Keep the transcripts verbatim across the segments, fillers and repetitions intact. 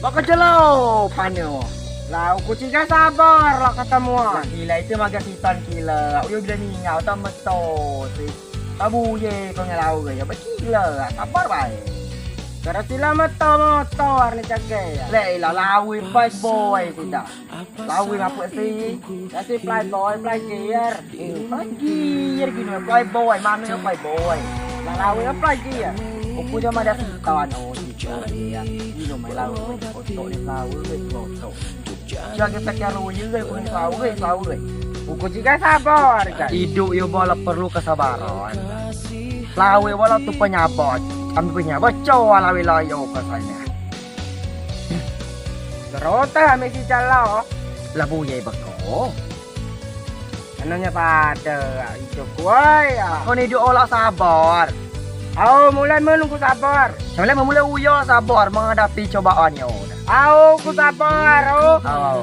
Bak kejelo paneu. Lah, uku cigai sabar lah ketemuan. Gila itu maga sitan gila. Uyo bila ningau tak meto si. Tak buye kau ngelau ke ya. Bak gila, sabar bae. Kara sila meto motor ni cake ya. Lek ilah lawi boy boy sida. Lawi ngapuk si. Kasi playboy, playgirl. Eh, playgirl gini, playboy, mano yang playboy? Lah lawi kan playgirl. Uku cuma ada sitan, oh, sitan ya. Gini main lawi, untuk ni lawi, untuk. Siapa kita kira lawi juga, pun lawi, lawi. Uku juga sabar kan. Idup yo bola perlu kesabaran. Lawi bola tu penyabot, ambil penyabot, coba lawi layo ke sana. Gerota ambil si calo. Lah buye beko. Anaknya pada itu kuai ya. Kau ni doa lah sabar. Au, mulai menunggu sabar. Mulai memulai uyo sabar menghadapi cobaan yo. Au, ku sabar, au. Au,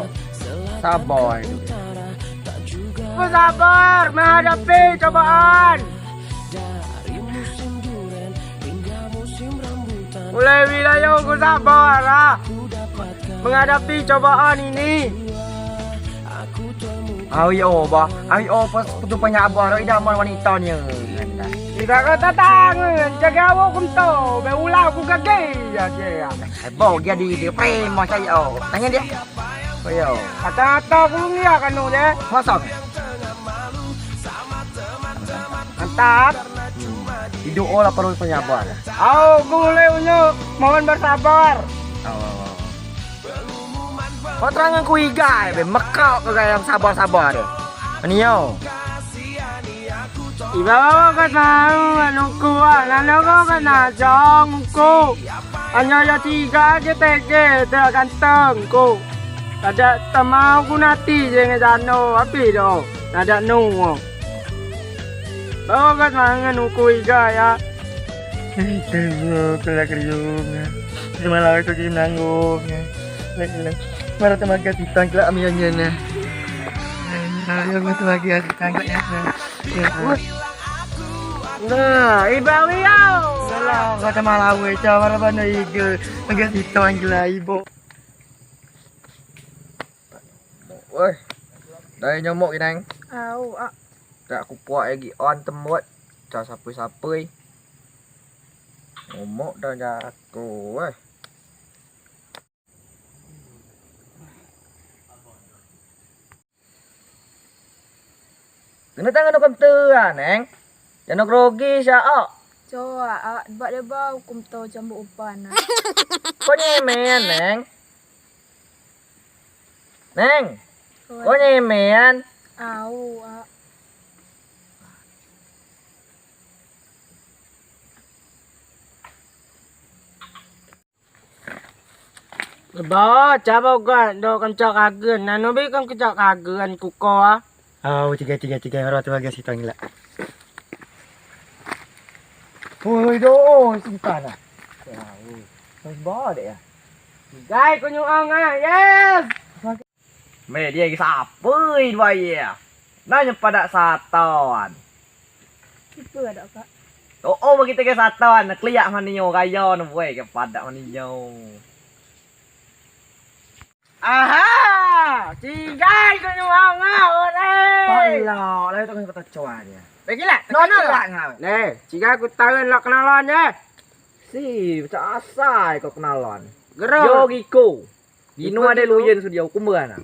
sabar. Ku sabar menghadapi cobaan. Mulai wilayah ku sabar ah. Menghadapi cobaan ini. Awi o ba, awi o pas kutu penyabar, idaman wanita ni. Tidak kata tangan, jaga awak kunto, be ulah ku gage ya dia. Bo jadi dia prema saya o. Tanya dia. Ayo. Kata-kata ku ngia kanu de. Kosong. Mantap. Idup o lah perlu penyabar. Au, ku le unyu mohon bersabar. Au, au, au. Kau terangan ku igai be mekau ke gaya sabar-sabar de. Anio. Iba kau tahu anu ku, anu kau kena jong ku. Anyo yo tiga je tege te ganteng ku. Kada temau ku nati je nge jano api do. Kada nu. Bawa kat mangan uku iga ya. Itu kelak riung. Semalam aku kena nanggung. Lek lek. Mara temaga sitang kelak ambilnya nah. Ayo mara temaga sitang kelak ya. Nah, ibawi au. Salah kata malawe cawara bana iga. Temaga sitang kelak ibo. Woi. Dai nyomok inang. Au, ah. Tak kupuak lagi on temut. Cak sapui-sapui. Ngomok dah jaku, weh. Kena tangan hukum tu ah, Neng. Jangan grogi sya, ah. Coa, ah, bak dia bau hukum tu cambuk upan, ah. Kau nyemen, Neng. Neng. Kau nyemen. Au, ah. Ba, caba ugan do kencak kagen. Nano bi kan kencak kagen kuko ah. Au, tiga, tiga, tiga, orang tu lagi sitang gila. Woi, do, sitang ah. Woi, ba dek ya. Gai kunyuang ah, yes. Me dia lagi sapui dua ye. Nanya padak satan. Ipe ado kak? Oh, oh bagi tege satan, keliak manio gayo ne buai ke padak manio. Aha, cigai kunyuang ah, ore. Pala, lalu tu kata coa dia. Baiklah, no no lah ngau. Ne, cigai ku tahu lok kenalan ye. Si, macam asai kau kenalan. Gero. Yo giko. Gino ade luyen sudio kumberan.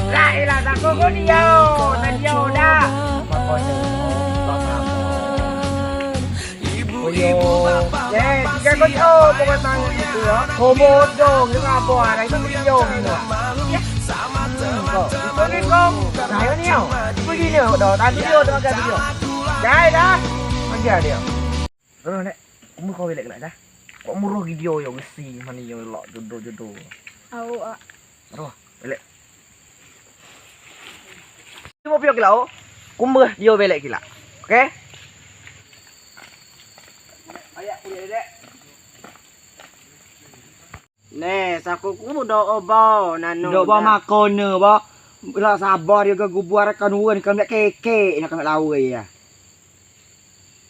Lah ilah tako ko dio, na dio dah. Eh, tiga ko dio, pokok tangan gitu ya. Komodo, gitu apa, ada itu dio gitu. Ko, itu ni ko. Nah, ini yo. Begini yo, dah. Tadi dio, dah, dah, dio. Dah, dah. Pergi dia. Ro nek, umur kau belek kelak dah. Kok muruh gi dio yo gesi mani yo lok jodo-jodo. Au ah. Ro, belek. Cuma pio kelak o. Kumbuh dio belek kelak. Oke? Ayak kuliah dek. Ne, sako ku do o ba, nano. Do ba makone ba. Lah sabar yo ke gubuar kan wen kan keke nak kan lawe ya.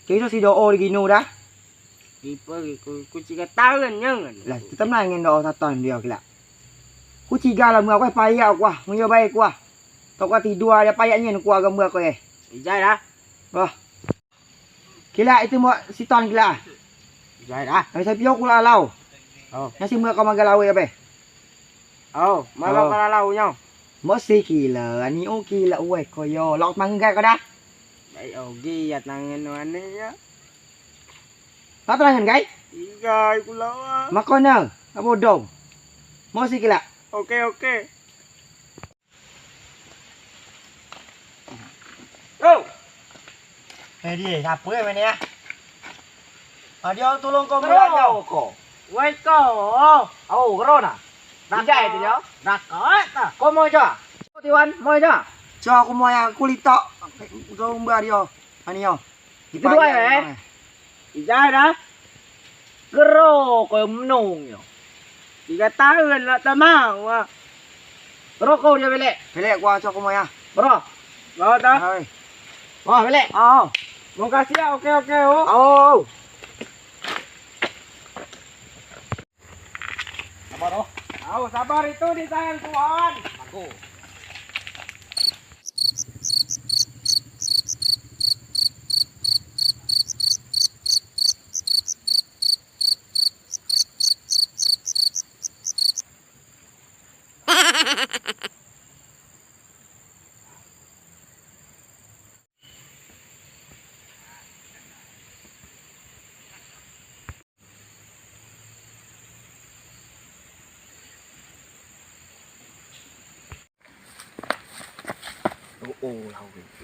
Kito si do o di gino dah. Ipe ku, ku cigai taun nyen. Lah, tetep nanya do satan dio kila. Ku cigai lah mua ku, payak ku ah, muyo bae ku ah. Toko tidua dio payak nyen ku agak mua ku eh. Ijai dah. Wah. Kila itu mua sitan kila. Ijai dah. Tapi saya pio ku lalau. Oh. Nasi mua kau magai lawe ape? Oh, magai kau lalau nyo. Mosi kila, ani o kila uwe ko yo. Lok manggai ko dah. Baik ogi ya tangan wane ya. Lok tangan kai? Iya, iku lawa. Makono, apo dong? Mosi kila. Oke, oke. Oh. Eh, dia, siapa ya mana ya? Ah, dia tolong kau Bro. Melihat kau. Ko. Woi ko. Oh, gero nah. Ijai tu dia. Nakak ta. Ko moi ja. Tiwan, moi ja. Cok, aku moi aku litok. Kau umbar dia. Ani yo. Itu dua ya, eh? Ijai dah. Gero ko menung yo. Tiga taun lah tamang wa. Gero ko dia belek. Belek ku cok ku moi ah. Gero. Bawa ta. Hai. Wah, belek. Oh. Makasih ya, oke oke oh. Oh. Sabar oh. Au, sabar itu disayang Tuhan. Aku.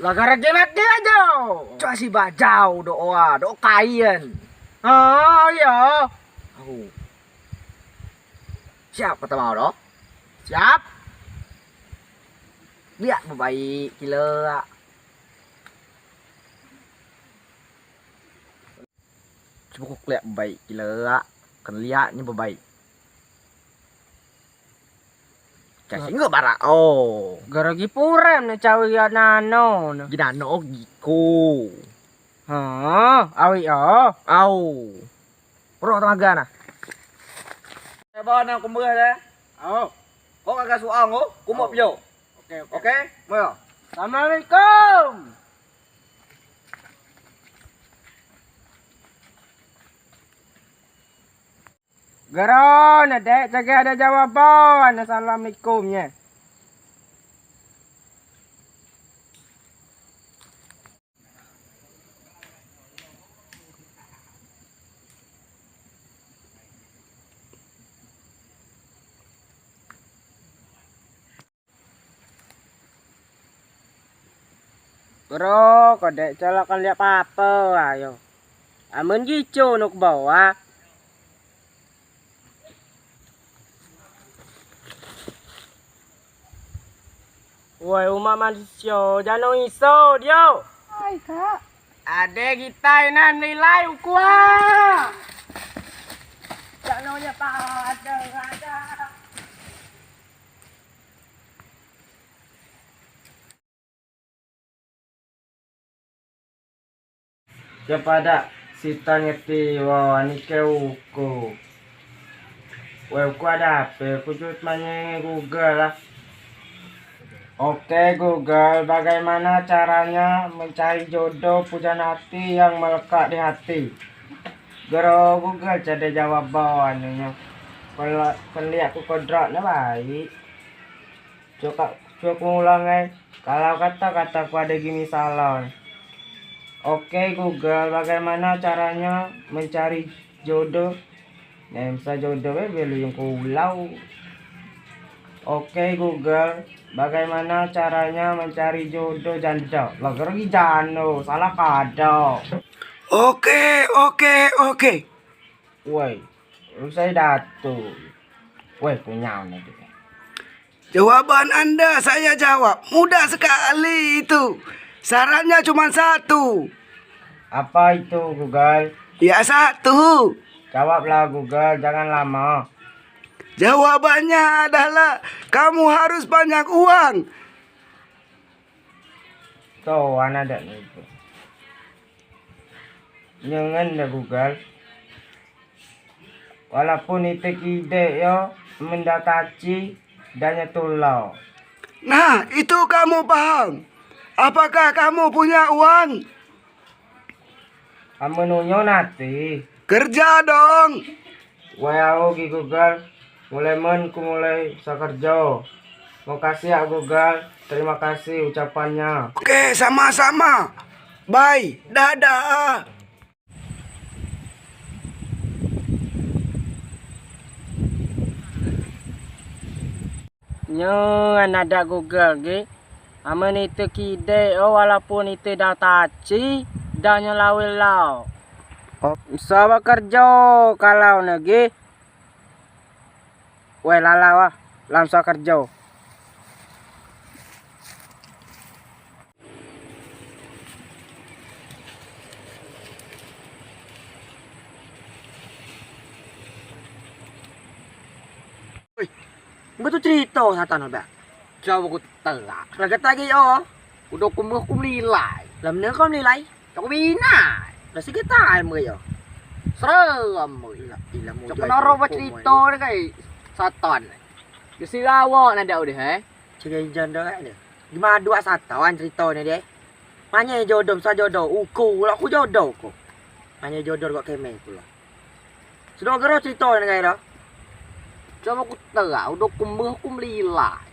Lah gara game mati aja. Coba si bajau doa, doa kain. Oh iya. Aku. Siap pertama doh. Siap. Lihat bebaik gila. Coba ku keliak bebaik gila. Keliak nyo bebaik. Kasih enggak barak oh. Gara gi purem ne cawi ya nano ne. Gi nano giko. Ha, awi oh. Au. Roh temaga nah. Coba nak kumbah deh. Au. Kok kagak suang oh, kumok pio. Oke, oke. Oke, moyo. Assalamualaikum. Gero ne dek, cegah ade jawaban assalamualaikum nye. Bro, kodek colokan liak pape ayo. Amen gico nuk bawa. Woi, umak manusio, jano iso dio. Hai, Kak. Ade gitai nan nilai ukua. Jano nya pada ada. Kepada si tanya ti wa nike uku. Weh, uku ade ape? Uku cut manye Google lah. Oke Google, bagaimana caranya mencari jodoh pujaan hati yang melekat di hati? Gero Google cade jawab bawah anunyo. Keliak ku kodrat ne baik. Coba, coba ku ulang ai. Kalau kata-kata ku ade gini salah. Oke Google, bagaimana caranya mencari jodoh? Nah, misal jodoh be belum ku ulau. Oke Google, bagaimana caranya mencari jodoh janda? Lah, gero gi jano, salah kado. Oke, oke, oke. Woi, usai datu. Woi, punya anak. Jawaban Anda saya jawab. Mudah sekali itu. Syaratnya cuma satu. Apa itu, Google? Ya, satu. Jawablah, Google, jangan lama. Jawabannya adalah kamu harus banyak uang. Tuh, anak dak itu. Nyengen dah Google. Walaupun ite kidek yo, amen dau caci, dau nyo tulo. Nah, itu kamu paham. Apakah kamu punya uang? Amen unyo nati. Kerja dong. Wai au gi Google, mulai amen ku mulai usaho kerjo. Makasih ya Google, terima kasih ucapannya. Oke, sama-sama. Bye, dadah. Nyo anak dak Google gi. Amen ite kidek o, walaupun ite dau caci, dau nyo lawei lao. Mesoa ba kerjo kalau ne gi. Weh, lalau ah, lam mesoa kerjo. Oi, betul cerito satan ba. Coa ku terak. Lagi tagi yo. Udo ku meh ku melilai. Lam ne ko melilai? Coa ku binai. Lah sigi tai meh yo. Serem meh. Ilah, ilah, coa ku noro ba cerito ne kai satan. Gesi awak nadeak udah, eh. Cek ijan dah ne. Gimana dua satan cerito ne deh. Manye jodoh, sa jodoh. Uku, lah ku jodoh ku. Manye jodoh kok keme ku lah. Sudo gero cerito ne kai dah. Coa ku terak, udo ku meh ku melilai.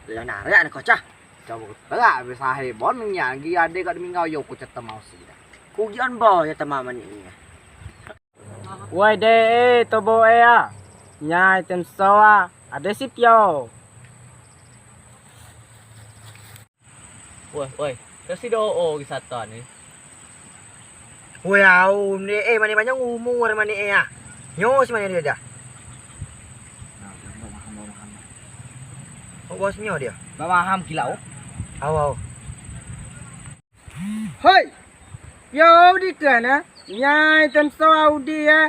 Lah narak ne ko cah. Coa ku terak, be sahe bon nyan gi ade kak demingau yo ku cetemau si dah. Ku gian bo yo temau mani. Woi de e, tobo e a. Nyai temsoa, ade si pio. Woi, woi, tesi do o gi satan ni. Woi au, mani e, mani panjang umur mani e a. Nyo si mani dio dah. Oh, bos nyo dio. Ba maham kilau. Au, au. Hoi. Yo udi ke na. Nyai temsoa udi e.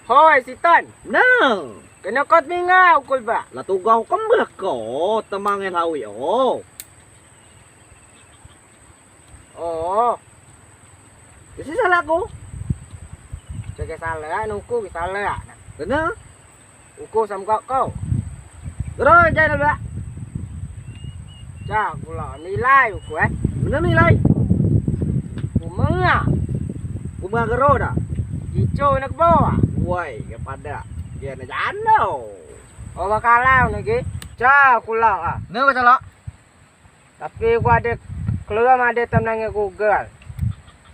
Hoi, Sitan. Nah. Keno kot minga ukul ba. Lah tugau kembeh ko temang e lawi o. Oh. Isi salah ku. Cek salah, nuku salah. Kena. Uku sam kok kau. Gero jai na ba. Cak kulo nilai uku eh. Mano nilai? Kumea. Kumea gero da. Ico nak bawa. Woi, kepada. Dia na jano. Oh bakalau nagi. Cak kulo ah. Ne bakalau. Tapi ku ade keluar ade temnange Google.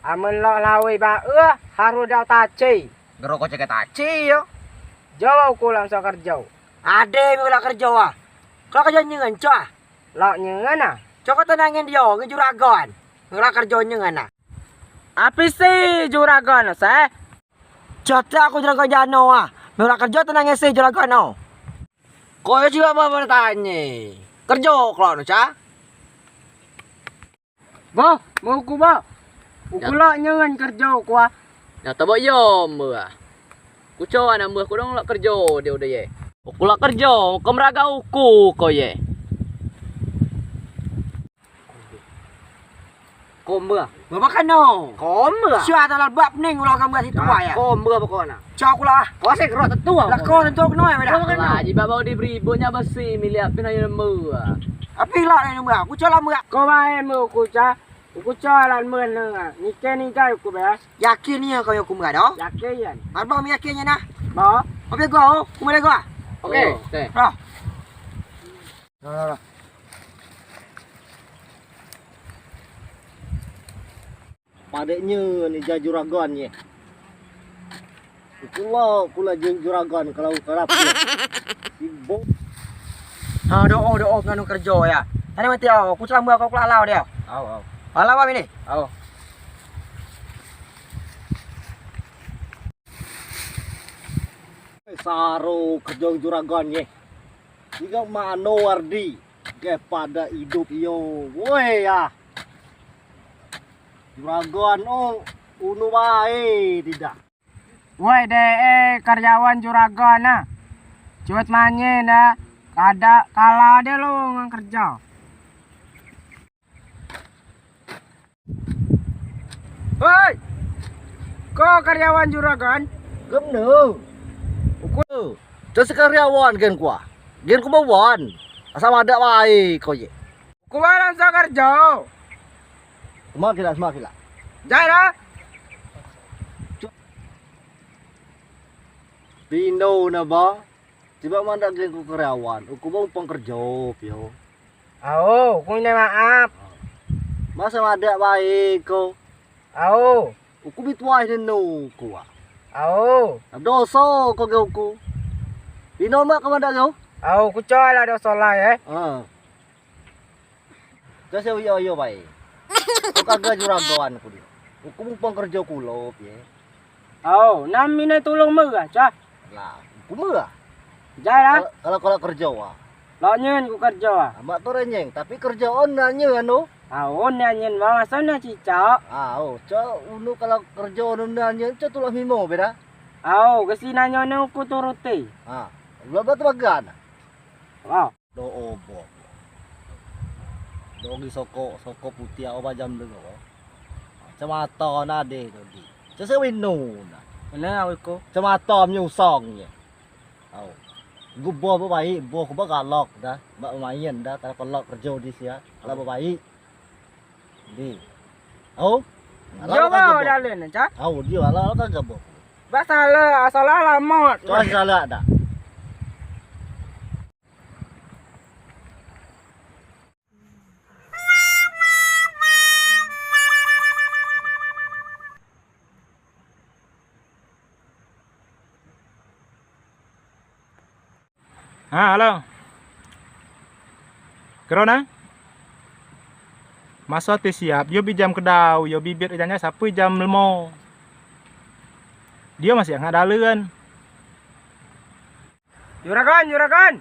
Amen lok lawei ba eh harus dau taci. Gero ko cek taci yo. Jawau ku langsung kerjo. Ade mi lok kerjo ah. Kalau kerjo nyengen coa. Lok nyengen ah. Coa ko tenangen dio ngen juragan. Lok kerjo nyengen ah. Api si juragan se? Coa te aku juragan jano ah. Mi lok kerjo tenangen si juragan o. Ko yo jibeak ba tanye. Kerjo kelok nu ca. Boh, mau ku boh. Uku lok nyengen kerjo ku ah. Nyato bok yo mbe ah. Ku coa anak mbe ku dong lok kerjo dio udah ye. Uku lok kerjo, ko meraga uku ko ye. Ko mbe. Mbe bakano. Ko mbe. Sia talal bak pening ulah gambar situ ya. Ko mbe pokokna. Coa ku lah. Ko se gerok tentu. Lah ko tentu keno ya beda. Lah jibeak bau di beribu nya besi milik api na mbe. Api lah ni mbe. Ku coa lah mbe. Ko bae mbe ku ca. Uku coa lan mbe ne. Nike ni gai uku be. Yakin ni ko yo ku mbe do? Yakin. Arba mi yakin nya na. Ba. Oke go. Ku mbe go. Oke. Oke. Bro. Nah, nah, nah. Padek nye ni ja juragan ye. Kula, kula ju-, juragan kalau kerap ye. Ibu. Ha, do o, do o nganu kerjo ya. Tadi mati o, ku selamba kau kelalau dio. Au, au. Alau apa ini? Au. Saro kerjo juragan ye. Iga mano Wardi, kepada idup yo. Woi ya. Juragan o, unu bae tidak. Woi de e, karyawan juragan na. Cuet manye na. Kada kala de lo ngan kerjo. Hoi. Ko karyawan juragan? Gem ne. Uku. Coa si karyawan gen ku ah. Gen ku ba wan. Asal madeak bae ko ye. Uku ba langsung kerjo. Semak kila, semak kila. Jai da. Pino ne ba. Tiba madeak gen ku karyawan, uku ba umpang kerjo pio. Au, uku minoi maaf. Masa madeak bae ko. Au. Uku bi tuai nenu ku ah. Au. Doso ko gen uku. Pino mak ko madeak gen. Au, uku coa lok doso lai eh. Ah. Coa si uyo-uyo bae. Ko kagek juragan ku dio. Uku mumpung kerjo kulo pio. Au, nam minoi tulung murah, coa. Lah, uku murah. Jai lah. Kalau, kalau, kalau kerjo ah. Lok nyen ku kerjo ah. Amak tu renyeng, tapi kerjo on na nyen anu. Au, on na nyen ba, maso na cicak. Au, coa unu kalau kerjo on na nyen, coa tulak mimo beda. Au, kesi nanyo ne uku turuti. Ah, belum tu bagan. Au. Do obo. Do gi soko, soko putiak o ba jam dengo. Cemata na ade do di. Cese winu na. Mana awiko? Cemata menyusong ye. Au. Gubo ba baik, bo ku ba galak da. Ba main da, kalau kelak kerjo di sia. Kalau ba baik. Di. Au. Dio ba dalen, Cak? Au, dio ala kagek bo. Ba salah, salah alamat. Coa salah da. Ha, halo. Kero ne? Maso ati siap, yo bi jam kedau, yo bibit janjai sapei jam lemo. Dio masih ngak dalen. Juragan, juragan.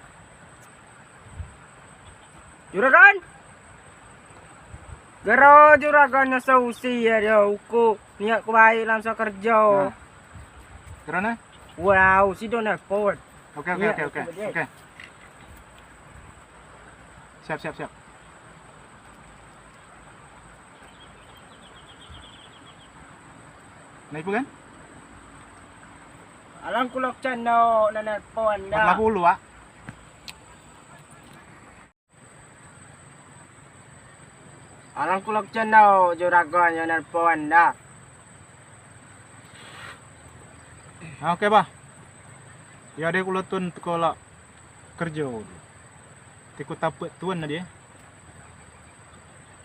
Juragan. Gero juragan nyo solusi ya dio uku. Niat ku baik lam so kerjo. Nah. Gero ne? Wow, si do nelpon. Oke, oke, oke, oke. Oke. Siap, siap, siap. Nah, ipu kan? Alang kulok ceno na nelpon da. Empat puluh, Wak. Alang kulok ceno juragan yo nelpon da. Ah, oke, bah. Yo ade kulo tun teko lok kerjo. Tiko tapet tun ade.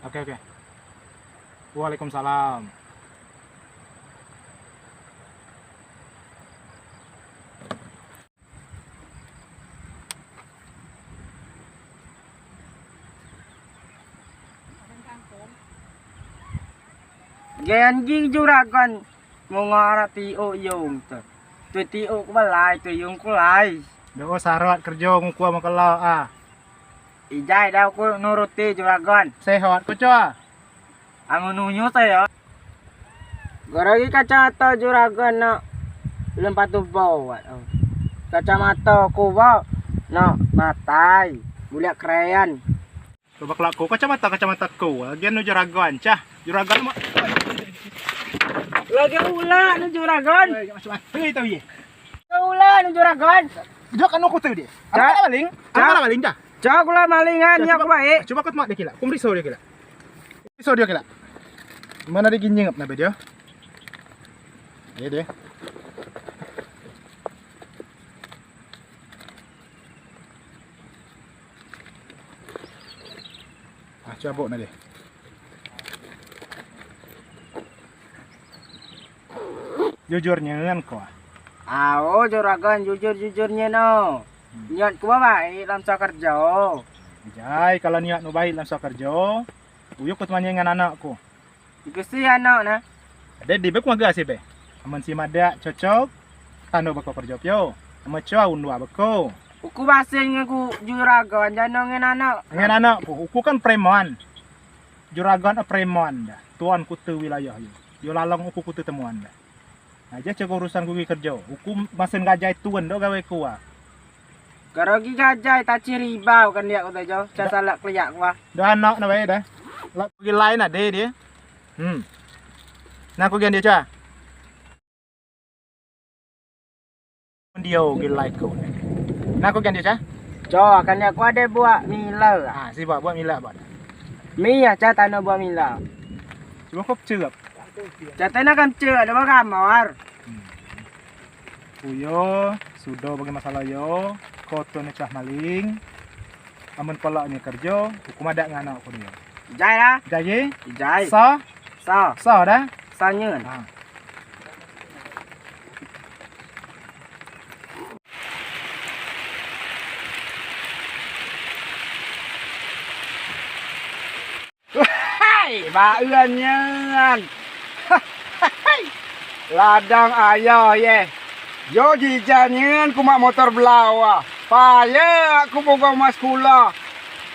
Oke, oke. Waalaikumsalam. Gen gi juragan. Mungara tiuk yung tu. Tu tiuk ku balai, tu yung ku lai. Do'o sarat kerjo nguku ama kelo ah. Ijai da ku nuruti juragan. Sehat ku coa. Amu nunyu sayo. Gorogi kacamata juragan nak lempatu bawat. Kacamata ku ba nak matai. Buliak keren. Coba kelak ko kacamata, kacamata ko. Lagi anu juragan, cah. Juragan mak. Lagi ula anu juragan. Hei, tau ye. Ula anu juragan. Jok anu kutu dia. Cak. Anak maling. Cak. Anak maling, cah. Cak, kula malingan, nyak baik. Coba kau mak dia kila. Kumriso dia kila. Kumriso dia kila. Mana dia ginying apa nabe dia? Dia, dia. Ah, cabok na deh. Jujur nyen ko. Ao, juragan, jujur-jujur nyen no. Niat ku ba baik lam so kerjo. Jai, kalau niat nu baik lam so kerjo, uyo ku temanye ngen anak ku. Kesi anak ne. Ade di be ku magea si be. Amen si madeak cocok, tando beko kerjo pio. Amen coa undua beko. Uku basing ngen ku juragan jano ngen anak. Ngen anak ku, uku kan preman. Juragan a preman da. Tuan kute wilayah yo. Yo lalong uku kute temuan da. Aja ceko urusan ku gi kerjo. Uku masen gajai tun do gawe ku a. Garo gi gajai taci ribau kan diak ku tejo. Ca salak keliak ku a. Do anak na bae da. Lak gi lain ade dia. Hmm. Nah, ku gian dia ca. Dio gi like ko. Nah, ko kan dio, Ca? Co, kan dio ku ade buak mila. Ah, si buak, buak mila, buak. Mi ya, Ca, tano buak mila. Cubo ko pecep. Ca, tano kan pecep, ade buak kamar. Hmm. Uyo, sudo bagi masalah yo, ko tu ne cah maling. Amen pala ne kerjo, uku madeak ngen anak uku dio. Ijai da. Ijai ye? Ijai. Sa? Sa. Sa da? Sa nyen. Ha. Wahai, baen nyen. Ladang ayah ye. Yo jijai nyen ku mak motor belau ah. Payeak ku bogau mas sekula.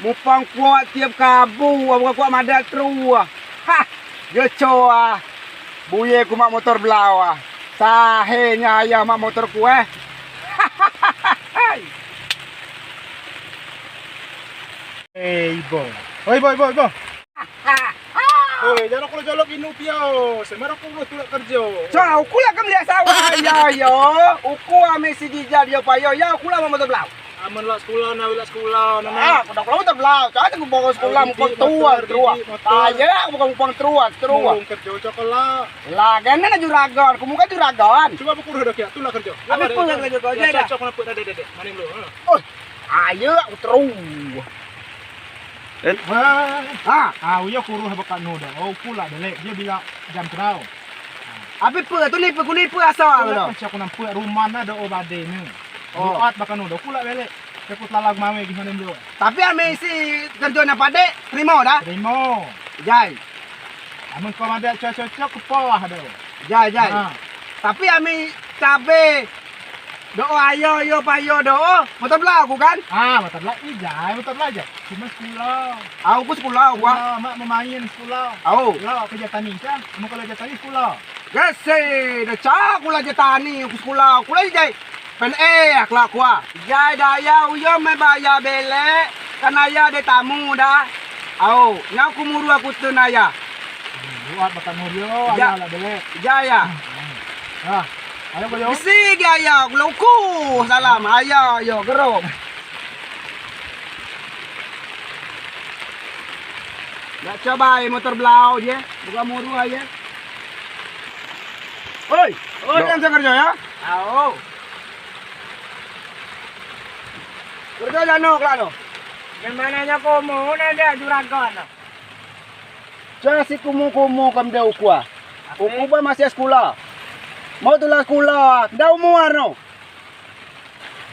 Mupang kuat tiep kabu, ah, bogau kuat madeak trua. Hah, yo coa. Buye ku mak motor belau ah. Sahe nyen ayah mak motor ku eh. Eh, Ibo. Oi, Ibo, Ibo, Ibo. Oi, jano kulo jolok inu pio. Semaro kulo tulak kerjo. Cau, kulo kemliak sawah. Ya, ya. Uku ame si jijai dio payo. Ya, kulo mak motor belau. Amen lak sekula, nawi lak sekula, nana. Ah, kulo kulo motor belau. Cau, aku bawa sekula, mupang trua, trua. Ayo, aku mupang trua, trua. Mupang kerjo, cau, kulo. Lah, gana juragan. Ku muka juragan. Cubo aku kuruh dah kiak, tulak kerjo. Abis pun kerjo, kerjo dah. Cau, cau, kenapa? Dah, dah, dah, dah. Maning dulu, ha. Oh, ayo, aku terus. Eh? Ha? Ha? Ah, uyo kuruh baka nu da. Oh, uku lak belek. Dio bilak jam terau. Abis pe tu nipe, ku nipe asal tu. Uku lak kerjo, ku nampak rumah na da, oh, bade ne. Oh. Buat baka nu da. Uku lak belek. Aku telalau mawe gimana dulu. Tapi ame si kerjo ne pade, terimo da? Terimo. Jai. Amen ko madeak cocok, cocok ke pawah da. Jai, jai. Ha. Tapi ame cabe Do'o ayo, yo payo do'o. Motor belau ku kan? Ah, motor belau, ijai, motor belau ijai. Cuma sekula. Au, ku sekula, ku. Sekula, mak memain sekula. Au. Lah, kerjo tani, Ca. Kamu kalau kerjo tani, sekula. Gese, dah, Ca, ku lah kerjo tani, ku sekula. Ku lah ijai. Pen eh, kelak ku ah. Ijai daya, uyo me baya belek. Kan ayah de tamu dah. Au, nyau ku muru aku tun ayah. Hmm, buat bakal muru, ayah lah belek. Ijai ya. Hmm, hmm. Ah, ayo, ayo. Bisi gi ayah, ku luku. Salam, ayah, ayo, gero. Nak coba, eh, motor belau je. Buka muru aja. Oi, oi, yang kerja ya? Au. Kerjo jano kelak no? Memang nanya komo, nanya juragan no. Coa si kumu-kumu kemde uku ah. Uku ba masih sekula. Mau tulah sekula, nda umur no.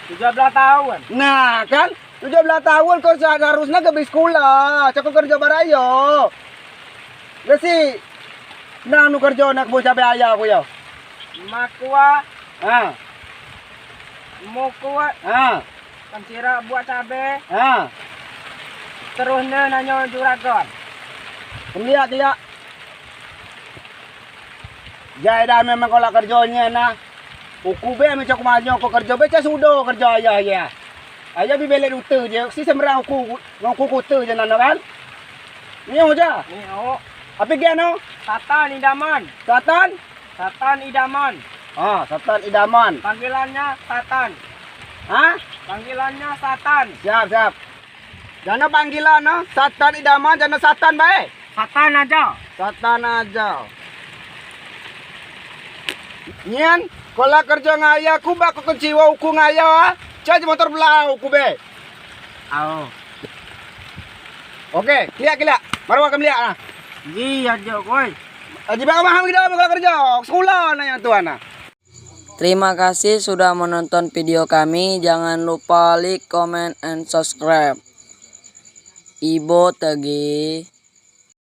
Tujuh belas tahun. Nah, kan? Tujuh belas tahun ko seharusnya ke bi sekula, cako kerjo barayo. Gesi, nanu kerjo nak bu cabe ayah ku yo. Makua. Ha. Mukut. Ha. Kencira buat cabe. Ha. Terus ne nanyo juragan. Kemliak, kemliak. Jai dah memang ko lak kerjo nyen nah. Uku be ame cok manyo ko kerjo be cak sudo kerjo ayah ye. Ayah bi belek dute je, si semerang uku, uku kute je nano kan. Nio ja. Nio. Api gen no? Satan idaman. Satan? Satan idaman. Ah, Satan idaman. Panggilannya Satan. Hah? Panggilannya Satan. Siap, siap. Jano panggilan no, Satan idaman, jano Satan bae. Satan aja. Satan aja. Nyen, ko lak kerjo ngen ayah ku ba ko kenciwo uku ngen ayah ah. Cak motor belau ku be. Au. Oke, kemliak, kemliak. Maroa kemliak nah. Ji, ajo koi. Aji bang maham kita ko lak kerjo. Sekula nanya tuan nah. Terima kasih sudah menonton video kami. Jangan lupa like, comment, and subscribe. Ibo tegi.